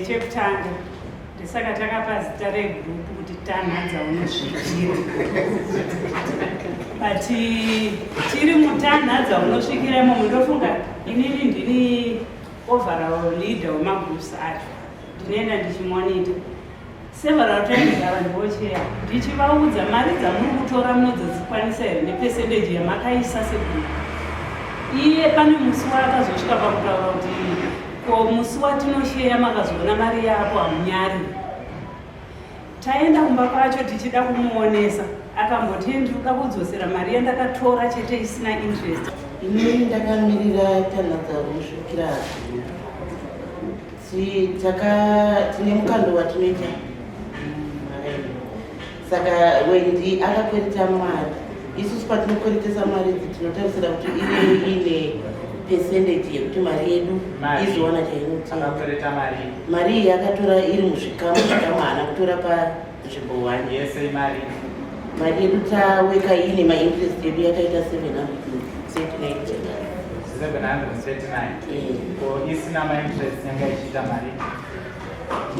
Chekutanga, ndisaka takapa zita regroup kuti Tanha Dzaunosvikira, but tiri mutanha dzaunosvikira imomo. Ndofunga inini ndini overall leader wemagroups acho. Ndinoenda ndichimonita several times ava ndivocheya, ndichivaudza mari dzamuri kutora munodzozikwanisa here nepercentage yamakaisa segroup. Iye pane musi waakazosvika pakutaura kuti, "Ko musi watinosheya makazoona mari yako, hamunyari?" Taenda kumba kwacho tichida kumuonesa, akamboti, "Ndinoda kudzosera mari yandakatora chete isina interest." Inini ndakamirira Tanha Dzaunosvikira. Tine mukando watinoita maraini. Saka Wendi akakwereta mari. Isusu patinokweretesa mari idzi, tinotarisira kuti ive ine percentage yekuti mari yedu Mari. izowana chainotenga. Akakwereta mari? Mari iyi akatora iri muzvikamu zvikamu, haana kutora panzvimbo one. Yese imari? Mari yedu taweka ine mainterest yedu yakaita 739. 739? Eh. Ko isina mainterest yanga ichiita mari?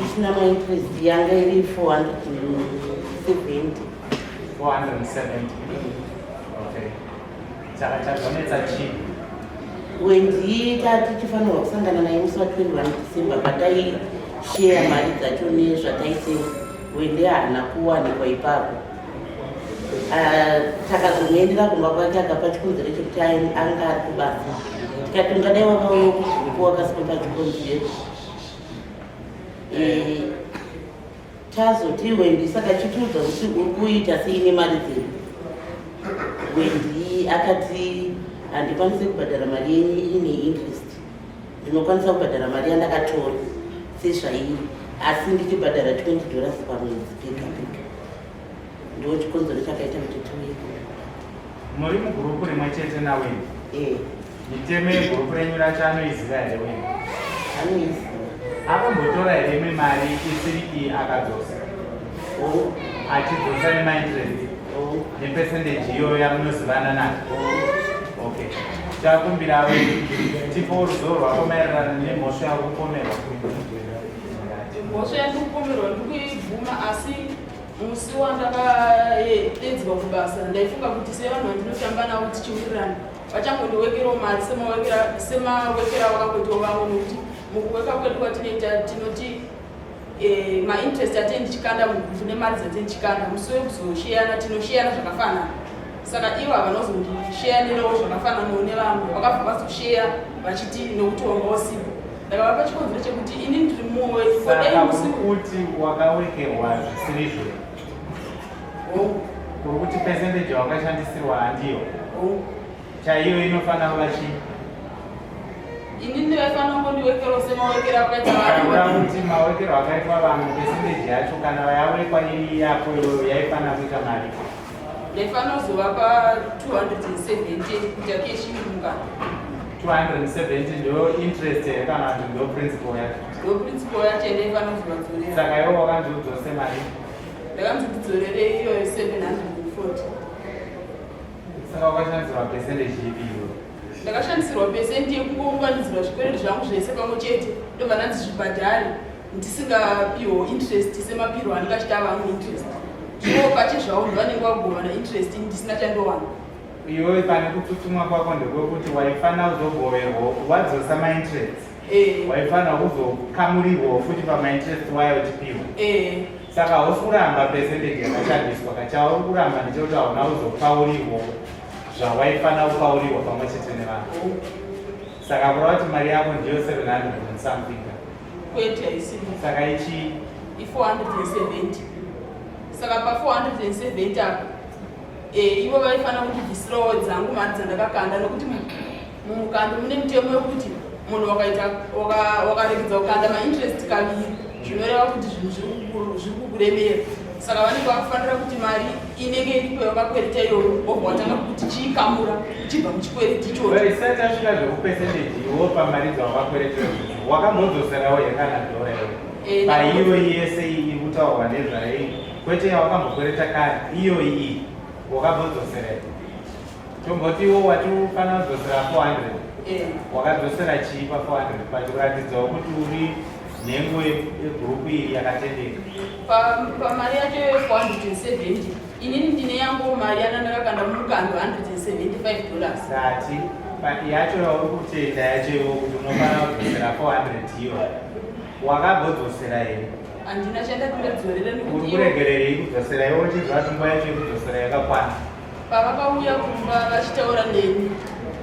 Isina mainterest yanga iri 470. 470, okay. Saka chazonetsa chii? Wendi tichifanirwa kusangana naye musi wa21 December pataisheya mari dzacho nezvataitenga. Wendi haana kuwanikwa ipapo. Ah, takazomuendera kumba kwake, akapa chikonzero chekuti anga ari kubasa. Tikati, "Ungadai wakauya kugroup, wakasimupa chikonzero." Tazoti, "Wendi, saka chitiudza kuti uri kuita sei nemari dzedu." Wendi akati, "Handikwanisi kubhadhara mari yenyu ine interest. Ndinokwanisa kubhadhara mari yandakatora sezvairi, asi ndichibhadhara $20 pamwedzi pega pega." Ndo chikonzero chakaita kuti tiuye. Muri mugroup rimwe chete naWendi? Eh. Mitemo yegroup renyu racho anoiziva here Wendi? Anoiziva. Akambotora here imwe mari isiri iyi akadzosa? Oh. Achidzosa nemainterest? Oh. Nepercentage iyoyo yamunozivana nayo? Oh. Okay, takumbira Wendi, tipo ruzivo rwako maererano nemhosva yakupomerwa. Mhosva yandikupomerwa ndikuibvuma, asi musi wandakadedzwa kubasa ndaifunga kuti sevanhu vandinotamba navo tichiwirirana vachangondiwekerawo mari semawekera vakangoitawo vamwe, nokuti mukuweka kwedu kwatinoita tinoti mainterest atee ndichikanda mugroup nemari dzatee ndichikanda, musi wekuzosheyana tinosheyana zvakafanana. Saka ivo havanozondisheyanirawo zvakafananawo nevamwe. Vakabva vazosheya vachiti nokuti wanga usipo. Ndakavapa chikonzero chekuti ini ndiri mumwe Saka kodai musi uri kuti wakawekerwa zvisirizvo? Oh. Uri kuti percentage wakashandisirwa handiyo? Oh. Chaiyo inofanira kuva chii? Inini vaifanira kungondiwekerawo semawekero akaita Taura vamwe. kuti mawekero akaitwa vamwe, percentage yacho kana yawekwa iri yako iyoyo yaifanira kuita mari? Ndaifanira kuzovapa 270 kuita cash mukana. 270 ndo interest here kana kuti ndo principal yacho? Ndo principal yacho yandaifanira kuzovadzorera. Saka iwo wakanzi udzose mari? Ndakanzi ndidzorere iyoyo 740. Saka wakashandisirwa percentage ipi iwe? Ndakashandisirwa percent yekungounganidzirwa zvikwereti zvangu zvese pamwe chete, ndobva ndanzi zvibhadhare ndisingapiwo interest semapiro anenge achita vamwe interest. Zvino pache zvavo ndovanenge vakugovana interest, ini ndisina chandowana. Iwe pane kutsutsumwa kwako ndekwekuti waifanira kuzogoverwa wadzosa mainterest? Waifanira kuzokamurirwawo futi pamainterest wayo uchipiwa? Saka hausi kuramba percentage yakashandiswa, kachauri kuramba ndechekuti hauna kuzopaurirwa zvawaifanira kupaurirwa pamwe chete nevanhu. Saka kureva kuti mari yako ndiyo 700 and something? Kwete, haisiri. Saka ichi? I470. Saka pa470 apa ivo vaifanira kundibvisirawo dzangu mari dzandakakanda, nokuti mumukando mune mutemo wekuti munhu wakaita wakaregedza kukanda mainterest kaviri, zvinoreva kuti zvinhu zviri kukuremera. Saka vanenge vakufanira kuti mari inenge iripo yakakwereta iyoyo wobva watanga kuti chiikamura uchibva muchikwereti ichocho. Isati asvika zvekupercentage, iwo pamari dzawakakweretera wakambodzoserawo here kana dhora iwe? Paiyo yese iri kutaurwa nezvayo, kwete yawakambokwereta kare, iyo iyi wakambodzosera? Tomboti iwo wati ufanira kudzosera 400, wakadzosera chii pa400 pacho kuratidzawo kuti uri nhengo yegurupu iri yakatendeka. Pamari yacho ye470 inini ndine yangu mari yandandakakanda mumukando $175. Sati yacho yauri kutenda yacho iwo kuti unofanira kudzosera 400 iyo wakambodzosera here? Handina chandati ndadzorera nekuti Uri kuregererei kudzosera iwe uchiziva kuti nguva yacho yekudzosera yakakwana? Pavakauya kumba vachitaura neni,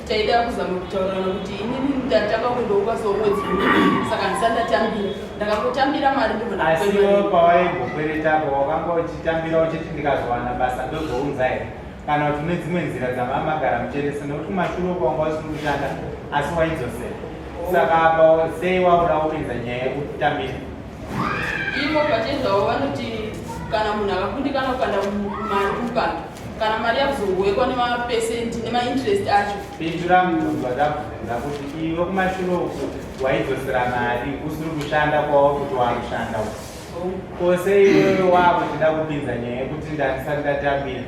taida kuzama kutaurirana kuti inini ndatanga kuendawo mwedzi uno, saka handisati ndatambira. Ndakangotambira mari ndobva Asi ndakupa iwe mari. pawaimbokwere wakanga uchitambira uchiti ndikazowana basa ndozounza here, kana kuti une dzimwe nzira dzamamagara muchiendesa? Nekuti kumashure uko wanga usiri kushanda asi waidzosera. Saka apa sei wauda kupinza nyaya yekutambira? Ivo pachezvavo vanoti kana munhu akakundikana kukanda mari kumukando, kana mari yakuzowekwa nemapesendi nemainterest acho. Pindura mubvunzo watabvunza kuti iwe kumashure uku waidzosera mari usiri kushanda kwauri kuti wakushanda uku. Kose iwewe wakuchida kupinza nyaya yekuti ndandisati ndatambira,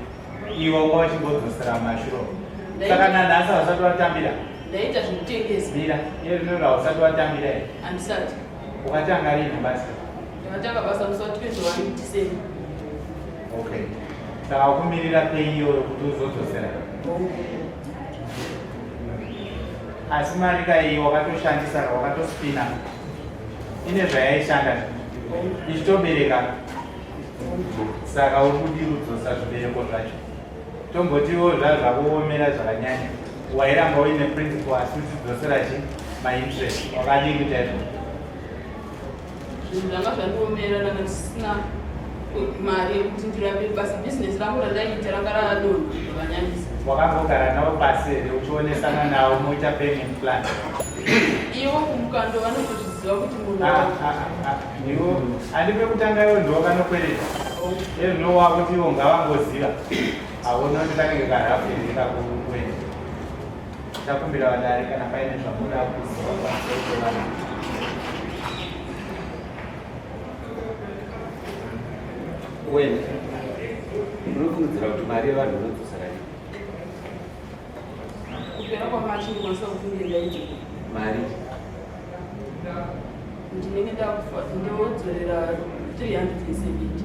iwe wanga uchimbodzosera mumashure uku. Saka nanhasi hausati watambira? Ndaita zvekutengesa. Mira, iye rinora hausati watambira here? Handisati. Wakatanga rini basa? Ndakatanga basa musi wa21 December. Okay, saka wakumirira pay iyoyo kuti uzodzosera, asi mari kai wakatoshandisa, wakatospina, ine zvayaishanda ichitobereka. Saka uri kudi kudzosa zvibereko zvacho. Tombotiwo zvazvakuomera zvakanyanya, wairamba uine principal asi uchidzosera chi mainterest. Wakadii kuita izvozvo? Zvinhu zvanga zvandiomera, ndanga ndisina mari yekuti ndirambe basa. Bhizinesi rangu randaiita ranga radonha zvakanyanyisa. Wakambogara navo pasi here uchionesana navo moita payment plan? Ivo kumukando vanotozviziva kuti munhu Ah, ah, ah, iwo handipe kutanga, iwo ndiwo kanokwereta ezvino wakuti iwo ngavangoziva. Hauna kuti kanenge karafu here kakukwenda. Takumbira vadare kana paine zvamuda kuziva pamusoro pevana. Wena unofungidzira kuti mari yevanhu unodzosera ii? Kupera kwaMarch ndikwanisa kukunge ndaita. Mari? Ndinenge ndodzorera 370.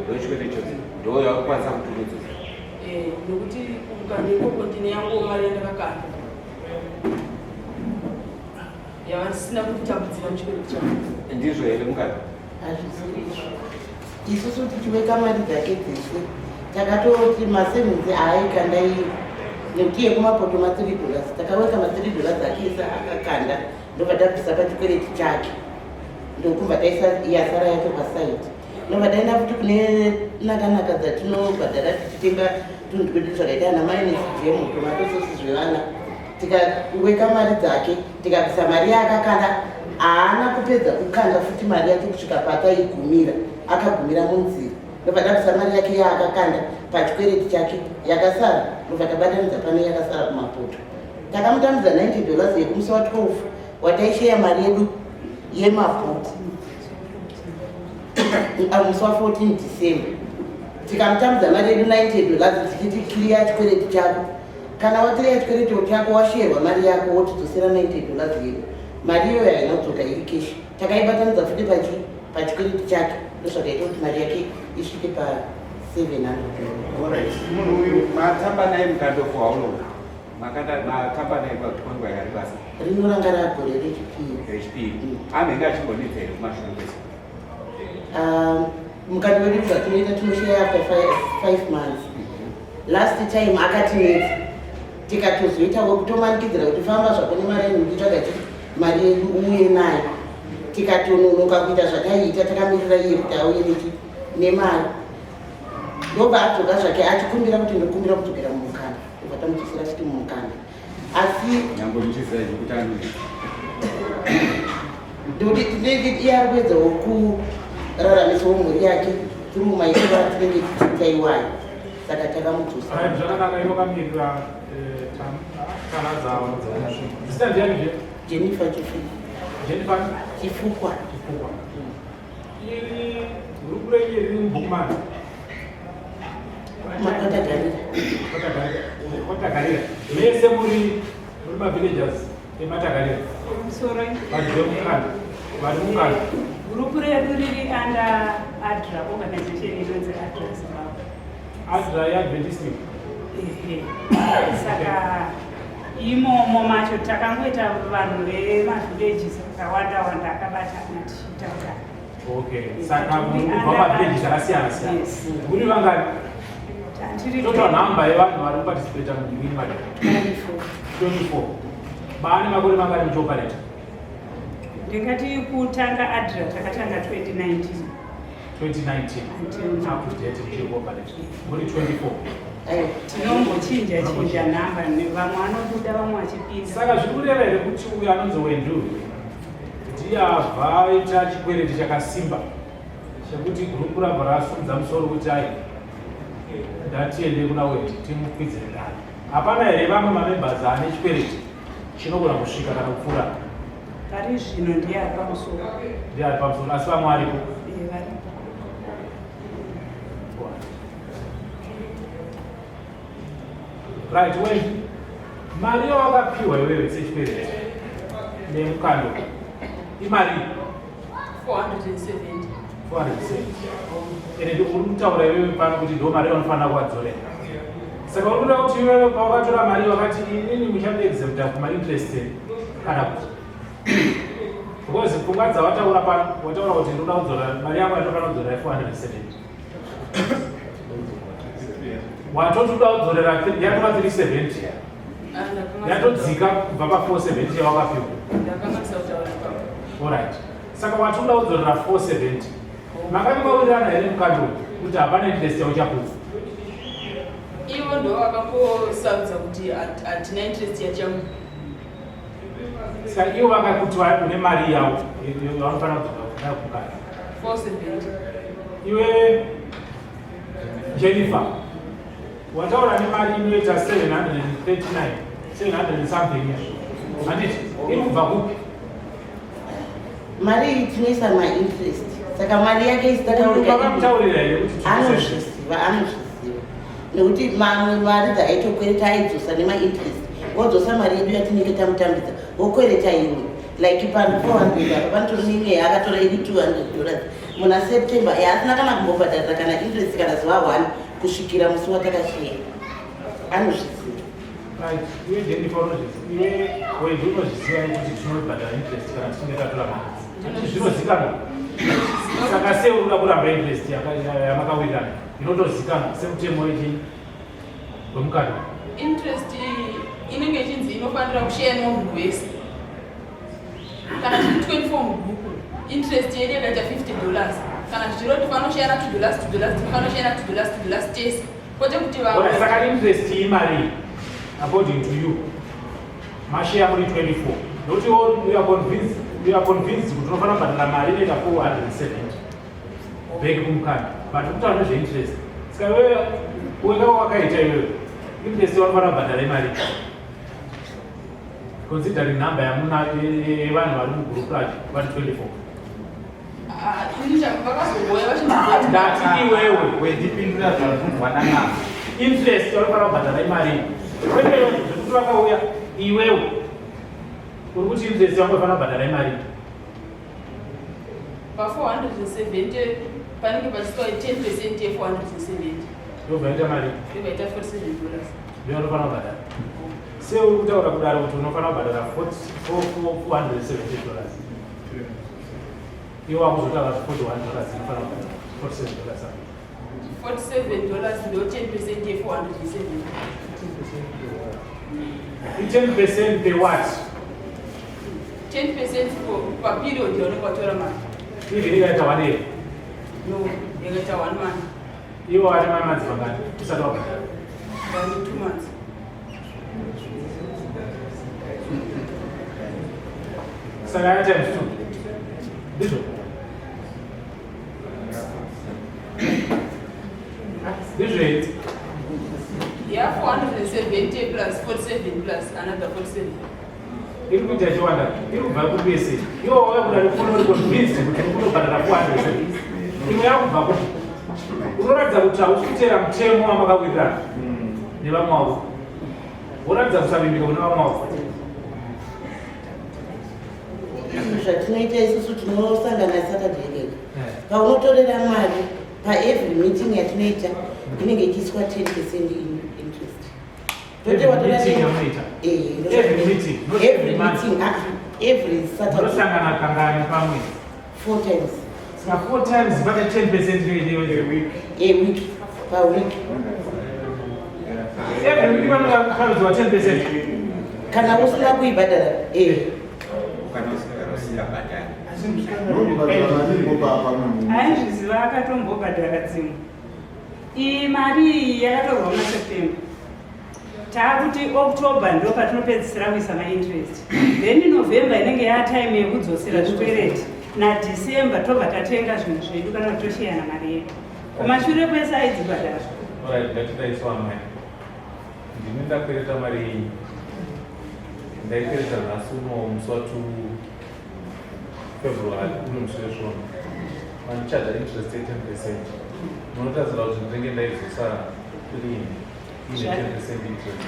Ndochikwete chose ndo yakukwanisa kuti unodzosera? Eh, nekuti kumukando ikoko ndine yanguwo mari yandakakanda yavasina kutitambudzira muchikwereti changu. Ndizvo here, mukati? Hazvisiri izvo. Isusu tichiweka mari dzake dzese takatoti masevings aaikanda iyo, nekuti yekumapoto ma3 dollars, takaweka ma3 dollars ake ese akakanda, ndobva tabvisa pachikwereti chake, ndokubva taisa yasara yacho paside, ndobva taenda futi kune nakanaka dzatinobhadhara tichitenga tunhu twedu zvakaita ana mayonnaise, jam, tomato sauce zvevana, tikaweka mari dzake, tikabvisa mari yaakakanda. Haana kupedza kukanda futi mari yake kusvika pataigumira, akagumira munzira. Ndobva tabvisa mari yake yaakakanda pachikwereti chake yakasara, ndobva tabatanidza pano yakasara kumapoto. Takamutambidza $90 yekumusi wa12 wataisheya mari yedu yemabhuku musi wa14 December. Tikamutambidza mari yedu $90 tichiti clear chikwereti chako. Kana waclear chikwereti chako, washeyerwa mari yako, wotidzosera $90 yedu. Mari iyoyo haina kudzoka iri cash, takaibatanidza futi pachi pachikwereti chake. Ndozvakaita kuti mari yake isvike pa700. Alright, munhu uyu matamba naye mukando for how long? Matamba naye kwenguva yakareba sei? Rinoranga ragore rechipiri. Rechipiri. Anenge achimbonetsa here kumashure kwese? Mukati wedu zvatinoita, tinosheya after 5 months. Last time akatinetsa, tikatozoitawo kutomanikidzira kuti famba zvako nemari yenyu, nditsvaga chi mari yedu uuye nayo. Tikatononoka kuita zvataiita, takamirira iye kuti auye nechi nemari. Ndobva adzoka zvake achikumbira kuti ndokumbira kudzokera mumukana, ndobva tamudzosera futi mumukana, asi Nyangwe muchiziva zvekuti anoti ndikuti tinenge iye ari kuedzawo kuraramisawo mhuri yake through maitiro atinenge tichiita iwayo, saka takamudzosa. Alright, zvakanaka. Ivo kamirira tana dzavo. Zita ndiani zve? Jennifer Chifukwa. Jennifer Chifukwa. Chifukwa. Iri group renyu riri mubhuku mani? Makwatagarira. Kwatagarira. Kwatagarira. Mese muri mavillagers ematagarira? Musoro. Vanhu vemukanda. Vari mukati. Gurupu redu riri under ADRA organization inonzi ADRA Zimbabwe. ADRA yeAdventist. Ehe. Saka imomo macho takangoita vanhu vemavillages akawanda wanda akabatana tichiita kudai. Okay. Saka murikubva mavillages akasiyana siyana. Yes. Muri vangani? Tandiri Total number yevanhu vari kuparticipata mugreen market. 24. Baane makore mangani muchioperate? Ndingati kutanga ADRA takatanga 2019. 2019. Until now. Up to date muchioperate. Muri 24. Aiwa. Tinombochinja chinja namba, vamwe vanobuda vamwe vachipinda. Saka zviri kureva here kuti uyu anonzi Wendu ndiye abva aita chikwereti chakasimba chekuti gurupu rabva rasumudza musoro kuti ai ndatiende kuna Wendy timukwidzire dare. Hapana here vamwe mamembers ane chikwereti chinogona kusvika kana kupfuura? Pari zvino ndiye ari pamusoro. Ndiye ari pamusoro, asi vamwe varipo. Eh, varipo. Right, Wendy, mari yawakapiwa iwewe sechikwereti nemukando imari 470. 470. Ende uri kutaura iwewe pano kuti ndo mari yaunofanira kuwadzorera. Saka uri kuda kuti iwewe pawakatora mari wakati inini muchandiexempta kumainterest kana kuti because pfungwa dzawataura pano wataura kuti ndoda kudzora mari yangu yandinofanira kudzorera 470, watoti uda kudzorera yatova 370, yatodzika kubva pa470 yawakapiwa. Ndakanganisa kutaura ipapo. Alright, saka wati uda kudzorera 470. Makati mawirirana here mukati uyu kuti hapana interest yauchapuwa? Ivo ndo vakangosarudza kuti hatina interest yachangu. Saka ivo vakakuti une mari yavo vanofanira kudzoka nayo kumukati? 470. Iwe Jennifer, wataura nemari inoita 739, 700 something, handiti? Iri kubva kupi? Mari iyi tinoisa mainterest, saka mari yake isitataurika. Vakamutaurira here kuti Anozviziva, anozviziva, nekuti mamwe mari dzaaitokwereta aidzosa nemainterest. Wodzosa mari yedu yatinenge tamutambidza, wokwereta imwe, like pano 400 apa panotori neimwe yaakatora iri $200 muna September yaasina kana kumbobhadharira kana interest kana zuva 1 kusvikira musi watakasheya. Anozviziva. Right, iwe Jennifer unozviziva, iwe Wendy unozviziva kuti tinobhadhara interest kana tichinge tatora mari? Zvinozikanwa. Saka sei uri kuda kuramba interest yamakawirirana inotozikanwa semutemo wechi wemukati? Interest inenge ichinzi inofanira kusheya nemunhu wese. Kana tiri 24 mubhuku, interest yedu yakaita $50, kana zvichireva kuti fanoshayana $2, $2, tinofanira $2, $2 tese, kwete kuti vamwe. Alright, saka interest imari according to you? Masheya muri 24, nokuti you are convinced kuti unofanira kubhadhara mari inoita 470 back kumukandi, but kutaura nezveinterest, saka iwewe kuenda kwawakaita iwewe, interest yaunofanira kubhadhara imari considering number yamuna yevanhu vari mugurupu racho vari 24? Ah, ini vakazouya vachindibvunza. Ndati iwewe Wendipindura zvabvunzwa namama. Interest yaunofanira kubhadhara imari, kwete zvekuti vakauya. Iwewe uri kuti interest yangu ifanira kubhadhara imari? Pa470 panenge pachiswa 10% ye470. Yobva ita mari? Yobva ita $47. Ndiyo unofanira kubhadhara. Sei uri kutaura kudaro kuti unofanira kubhadhara $470, iwe wakuzotaura kuti $41 inofanira kubhadhara $47? $47 ndo 10% ye470. I-10% per what? 10% paperiod yaunenge watora mari. Even ikaita one year? No, yakaita one month. Iwe wati mamonths mangani usati wabhadhara? Vane 2 months. Saka ya times two, ndizvo? Ndizvo here? Ya 470 plus 47 plus another 47. Iri kuita ichiwanda, iri kubva kupi yese? Iwo wauya kudari kufona uri convinced kuti uri kunobhadhara 470. Imwe yakubva kupi? Unoratidza kuti hausi kuteera mutemo wamakawirirana nevamwe wavo, woratidza kusavimbika kune vamwe wavo. Zvatinoita isusu, tinosangana Saturday yega. Paunotorera mari, paevery meeting yatinoita inenge ichiiswa 10% interest. Tote watora Meeting yamunoita? Eh, Every meeting, not every every month. meeting, ah, every Saturday. Munosangana kangani pamwedzi? Four times. Saka four times bata 10% inoitewe? A week. A week, per week. Every week panodzwa 10%? Kana usina kuibhadhara, eh. Kana usina bhadhari. Aizviziva, akatombobhadhara dzimwe. Iyi mari iyi yakatorwa muna September. Taakuti October ndo patinopedzisira kuisa mainterest, then November inenge yatime yekudzosera zvikwereti, naDecember tobva tatenga zvinhu zvedu kana kuti tosheyana mari yedu. Kumashure kwese aidzibhadhara. Alright, ngatidaiswa amai. Ndini ndakwereta mari yenyu. Ndaikwereta nhasi uno musi wa2 February, uno musi wesvondo. Mandichaja interest ye10%. Munotarisira kuti ndinenge ndaidzosa rini ine 10% interest?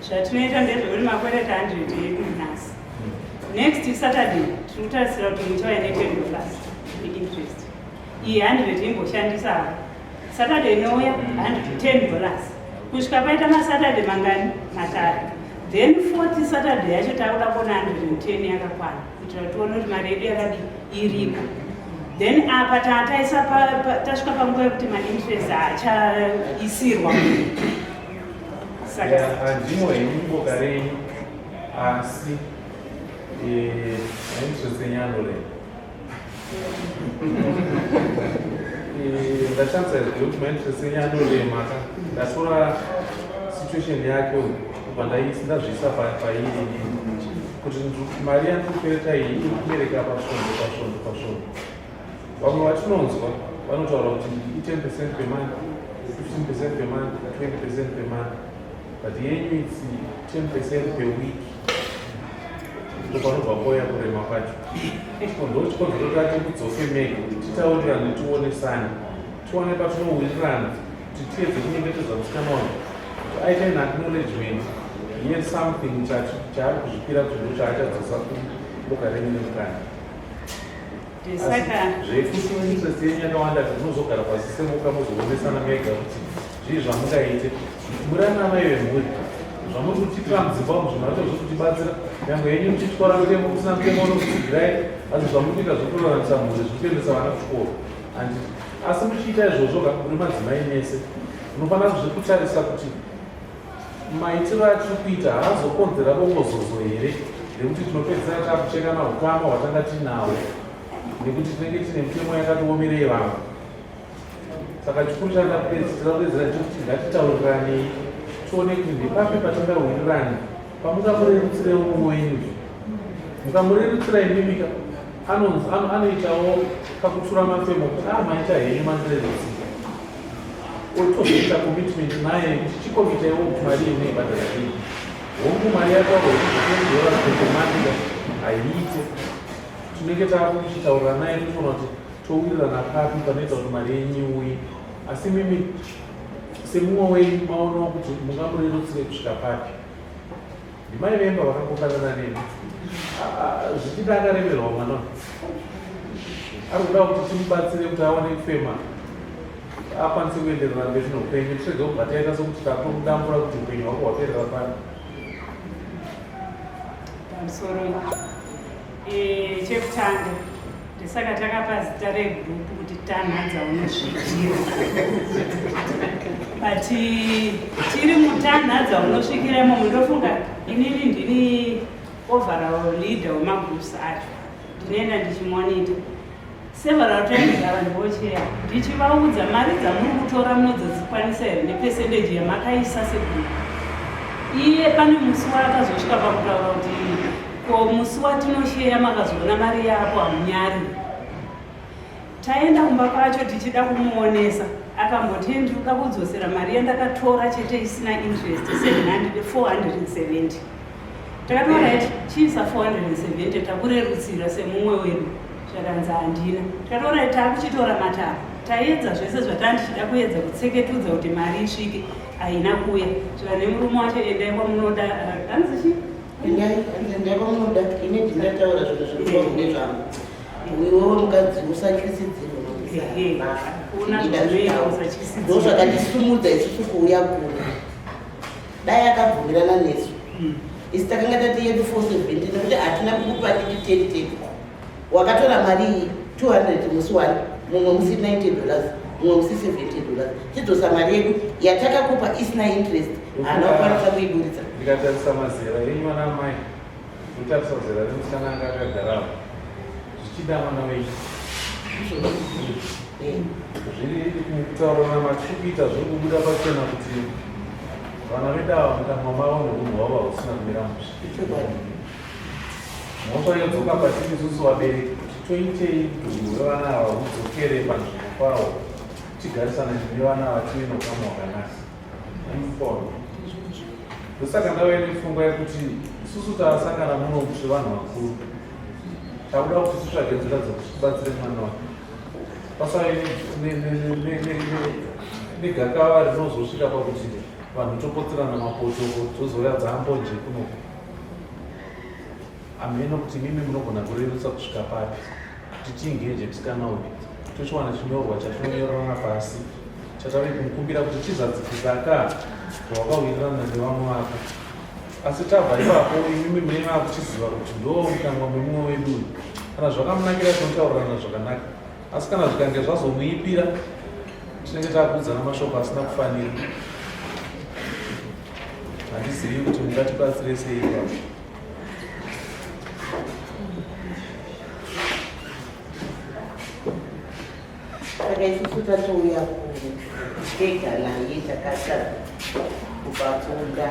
Zvatinoita ndezvekuti makwereta 100 edu nhasi, next Saturday tiri kutarisira kuti muchauya ne$10 neinterest. Iyi 100 imboshandisa, Saturday inouya $110, kusvika paita maSaturday mangani? Matatu. Then fourth Saturday yacho takuda kuona 110 yakakwana, kuitira kuti tione kuti mari yedu yakadii, iripo. Then apa tataisa tasvika panguva yekuti mainterest haachaisirwa munhu, saka Handimo henyu boka renyu, asi mainterest enyu anorema. Ndashandisa izwi rekuti mainterest enyu anorema ka. Ndatora situation yake kubva ndazviisa pairi inini, kuti mari yandiri kukwereta iyi iri kubereka pasvondo, pasvondo, pasvondo. Vamwe vatinonzwa vanotaura kuti i10% per month, 15% per month, 20% per month, but yenyu it's 10% per week. Ndopanobva pouya kurema kwacho. Ndo chikonzero tati kudzoke mega kuti titaurirane, tionesane, tione patinowirirana, kuti tiedze kunyengetedza musikana uyu kuti aite an acknowledgement yesomething chaari kuzvipira kuti ndo chaachadzosa kuboka renyu nemukana. Saka Zvekuti interest yenyu yakawanda, tinozogara pasi semuka, muzoonesana mega kuti zvii zvamungaite. Muri ana amai vemhuri, zvamuri kutiitira mudzimba umu zvinhu zvacho zviri kutibatsira. Nyange yenyu muchityora mutemo, kusina mutemo unokutsigirai, asi zvamuri kuita zviri kuraramisa mhuri, zviri kuendesa vana kuchikoro, handiti? Asi muchiita izvozvo ka, muri madzimai mese, munofanira kuzvikutarisa kuti maitiro atiri kuita haazokonzera bongozozo here, nekuti tinopedzisira takuchekana ukama hwatanga tinahwo, nekuti tinenge tine mitemo yakatiomerei vamwe. Saka chikuru chandapedzisira kuedzera ndechekuti ngatitauriranei, tione kuti ndepapi patingawirirane, pamungamurerutsirewo mumwe wenyu. Mukamurerutsira imimika, anoitawo kakutura mafemo kuti a maita henyu, mandirerutsira. Otozoita commitment naye kuti chicommit-aiwo kuti mari iyi munoibhadhara rii. Hongu, mari yataurwa kuti $20 per month haiite. Tinenge taakuchitaurira naye, totoona kuti towirirana papi panoita kuti mari yenyu iuye. Asi mimi semumwe wenyu maonawo kuti mungamurerutsire kusvika papi. Ndimai vemba vakangofanana nemi. Zvichida akaremerwa mwana uyu. Ari kuda kuti timubatsire kuti awane kufema, akwanise kuenderera mberi neupenyu. Tirege kubva taita sokuti tatomudambura kuti upenyu hwako hwaperera pano. Pamusoro, chekutanga, ndesaka takapa zita regroup kuti Tanha Dzaunosvikira. But tiri mutanha dzaunosvikira imomo, ndofunga inini ndini overall leader wemagroups acho. Ndinoenda ndichimonita several times ava ndivocheya, ndichivaudza mari dzamuri kutora munodzozikwanisa here nepercentage yamakaisa segroup. Iye pane musi waakazosvika pakutaura kuti ko musi watinosheya makazoona mari yako hamunyari. Taenda kumba kwacho tichida kumuonesa, akamboti ndinoda kudzosera mari yandakatora chete isina interest, 470. Takati alright, chiisa 470, takurerutsira semumwe wedu. Zvakanzi handina. Tikati alright, taakuchitora mataro. Taedza zvese zvatanga tichida kuedza kutseketudza kuti mari isvike, haina kuuya. Zvika nemurume wacho, endai kwamunoda, hanzi chi Endai, endai kwamunoda. Ini ndinataura zvinhu zviri wrong nezvangu. Iwewe mukadzi usatyisidzirwe Ehe, hakuna zvinoita usatyisidzirwa. Ndozvakatisumudza isusu kuuya kuno. Dai akabvumirana nesu. Isu takanga tati yedu 470 nekuti hatina kukupa titi 10 10. Wakatora mari iyi 200 musi wani, mumwe musi 90 dollars, mumwe musi 70 dollars. Chidzosa mari yedu yatakakupa isina interest. Haana kukwanisa kuiburitsa. Ndikatarisa mazera enyu ana amai, ndotarisa zera remusikana anga akagara apo, zvichida mwana wenyu. Zviri kutaura matiri kuita zviri kubuda pachena kuti vana vedu ava mukanwa mavo neunhu hwavo hausina kumira mushe. Mhosva yodzoka patiri isusu vabereki kuti toitei kuti hunhu hwevana ava hudzokere panzvimbo pahwo tigarisane nevana ava tive neukama hwakanaka. Muforo. Ndosaka ndauya nepfungwa yekuti isusu tasangana muno tiri vanhu vakuru. Takuda kuti titsvage nzira dzekuti tibatsire mwana wake. Pasave negakava rinozosvika pakuti vanhu topotserana mapoto tozouya dzambonje kunoku. Hameno kuti imimi munogona kurerutsa kusvika papi kuti tiengeje musikana uyu tochiwana chinyorwa chatinonyorerana pasi chatave kumukumbira kuti chizadzikisa ka zvawakawirirana nevamwe vako asi tabva ipapo imimi mune makuchiziva kuti ndo mukanwa memumwe wedu uyu kana zvakamunakira tinotaurirana zvakanaka asi kana zvikange zvazomuipira tinenge takuudzana mashoko asina kufanira Handizivi kuti mungatibatsire sei ipapo. Saka isusu tatouya kutega naye takatadza kubakunda.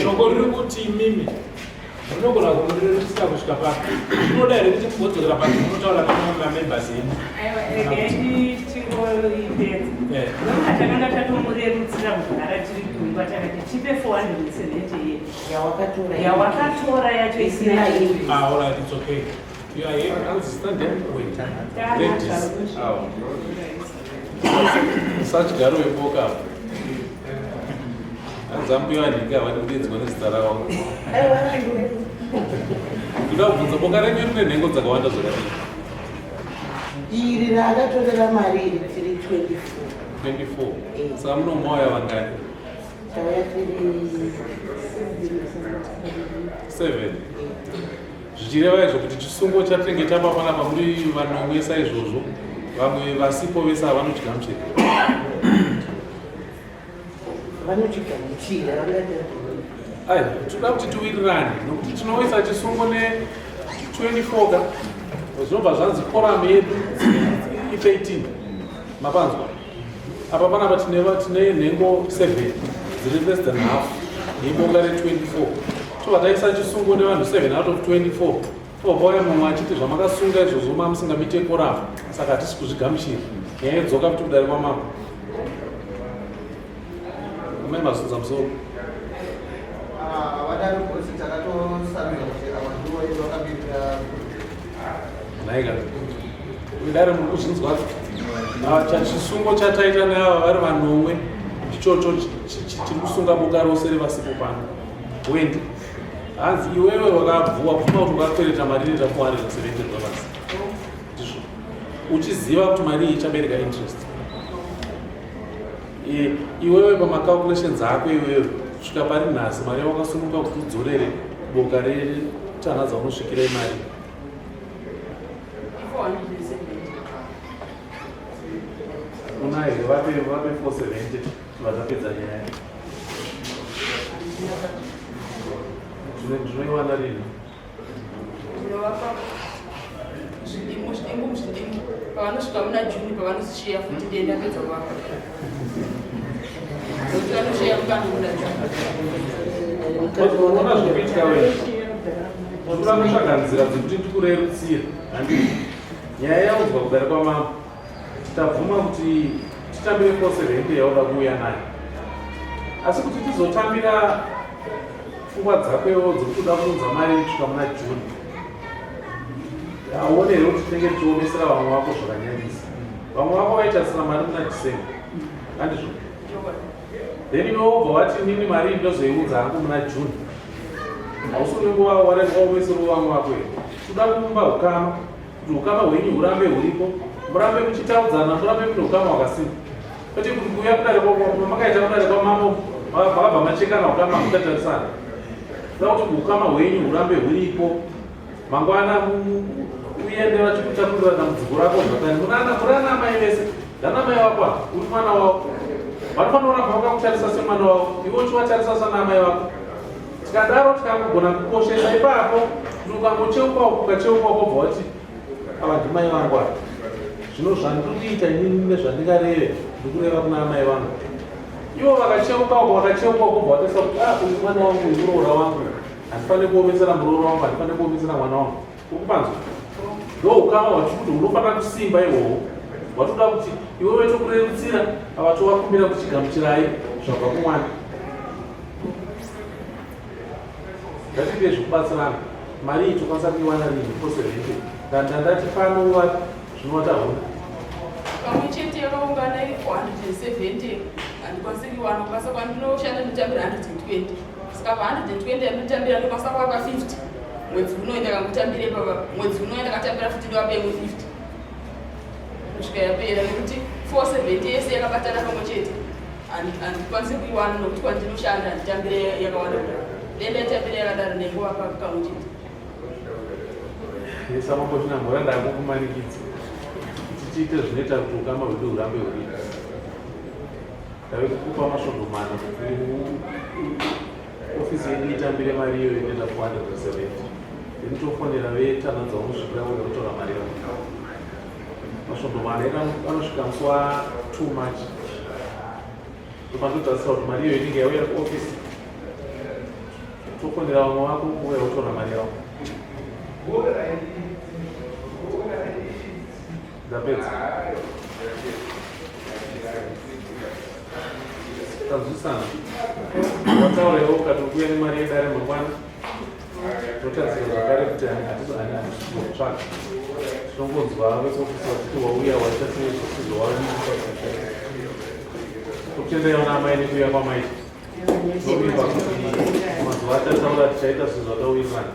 Shoko riri kuti imimi munogona kumurerusira kusvika papi zvinoda here kuti mugodzokera papi munotaura nemamwe mamembers enyu aiwa regai tingoipedza eh. nonga takanga tatomurerutsira kugara tiri kumba takati tipe 470 yedu yawakatora yawakatora yacho isina ah, all right, it's okay. You are here, stand there. Wait. Ladies. Sachigaro weboka apo. Hanzi ambuya vanhingi havadi kudeedzwa nezita ravo. Ndoda kubvunza boka renyu rine nhengo dzakawanda zvakadii? Iri raakatorera mari iri tiri 24. 24. Eh. Saka munomauya vangani? Tauya tiri 7. Zvichireva izvo kuti chisungo chatinenge tapa panapa muri vanomwe saizvozvo vamwe vasipo vese havanochigamuchira. Vanochigamuchira vangati Ai, tinoda kuti tiwirirane nokuti tinoisa chisungo ne 24 ka zvinobva zvanzi koramu yedu i13 mapanzwa apa panapa tine tine nhengo 7 dziri less than half yeboka re24 tobva taisa chisungo nevanhu 7 out of 24 tobva pauya mumwe achiti zvamakasunga izvozvo mamusingamite koramu saka hatisi kuzvigamuchira nyaya yodzoka kuti kudare kwamambo amai mazunza musoro ah, vadaro bosi takatosarudza kuti ava ndivo vakamirira nhaika dare muri kuzvinzwa ah, chisungo chataita neava vari vanomwe ndichocho chiri kusunga boka rose revasipo pano wendi hanzi iwewe wakabvuwa pfuma kuti ukakwereta mari inoita 470 dollars ndizvo uchiziva kuti mari iyi ichabereka interest iwewe pamacalculations ako iwewe kusvika pari nhasi mari yawakasununga kuti udzorere boka retanha dzaunosvikira imari unayo here vape vape 470 vatapedza nyaya ndinoiwana rini Ndinovapa zvidimu zvidimu zvidimu pavanosvika muna June pavanozishiya futi ndiye ndapedza kuvapa. Nokuti vanoshiya mukando muna June. Unoona zviri kuitika wena. Tinoda kutsvaga nzira dzekuti tikurerutsire. Handiti nyaya yaudzwa kudare kwamambo. Tabvuma kuti titambire 470 yauda kuuya nayo. Asi kuti tizotambira pfungwa dzako iwewo dzekuti uda kuunza mari kusvika muna June. Hauone here kuti tinenge tichiomesera vamwe vako zvakanyanyisa. Vamwe vako vaitarisira mari muna December. Handizvo? Then iwe wobva wati nini mari iyi ndozoiunza hangu muna June. Hausi unenge waomesero vamwe vako here? Toda kuumba ukama kuti ukama hwenyu hurambe huripo, murambe muchitaudzana, murambe mune ukama hwakasimba. Kwete kuti kuuya kudare kwamakaita kudare kwamambo makabva machekana ukama mukatarisana. Toda kuti ukama hwenyu hurambe huripo. Mangwana uende vachikutakurira dambudziko rako zvakare. Munana murana amai vese. Ndana mai vako ava, uri mwana wavo. Vanofanira kuramba vakakutarisa semwana wavo, iwe uchivatarisa sana amai vako. Tikadaro tikangogona kukoshesa ipapo, kuti ukangocheuka uku ukacheuka uko ubva wati ava ndimai vangu ava. Zvino zvandiri kuita inini nezvandingareve ndikureva kuna amai vangu. Ivo vakacheuka uko vakacheuka uko ubva watarisa kuti ah uyu mwana wangu uyu muroora wangu. Handifaniri kuomesera muroora wangu, handifaniri kuomesera mwana wangu. Uri kupanzwa? Ndo ukama hwatiri kuti hunofanira kusimba ihwohwo. Hwatoda kuti iwewe tokurerutsira ava tovakumbira kuti chigamuchirai zvabva kumwana. Ngatiite zvekubatsirana. Mari iyi tokwanisa kuiwana rini 470. Ndandati pano zvinova tahuna. Pamwe chete yakaungana iri 470 handikwanisi kuiwana kubasa kwandinoshanda ndotambira 120. Saka pa 120 yandinotambira ndokwanisa kuvapa 50 mwedzi unoyi ndakangotambira ipapa mwedzi unoyi ndakatambira futi ndovapa imwe 50 kusvika yapera nekuti 470 yese yakabatana pamwe chete handikwanisi kuiwana nokuti kwandinoshanda handitambire yakawanda kudaro dai ndaitambira yakadaro ndaingovapa kamwe chete. Samambo chinamhora ndakukumanikidza kuti tiite zvinoita kuti ukama hwedu hurambe huripo. Ndave kukupa masvondo mana kuti ofisi yedu itambire mari iyoyo inoita 470 then tofonera vetanadza vanosvikira voda kutora mari yavo. Masvondo mana edu anosvika musi wa 2 March. Ndopandotarisira kuti mari iyoyo inenge yauya kuofisi tofonera vamwe vako kuuya votora mari yavo. Ndapedza. Tanzwisana. Wataura iwe ukati ukuya nemari yedare mangwana. Totarisira zvakare kuti hatisizotsvaka. Tinongonzwa vekuofisi vachiti wauya waita sei zvisizvo wavimbisa. Tokutendai vana amai nekuuya kwamaita. Tinovimba kuti mazuva achataura tichaita sezvatawirirana.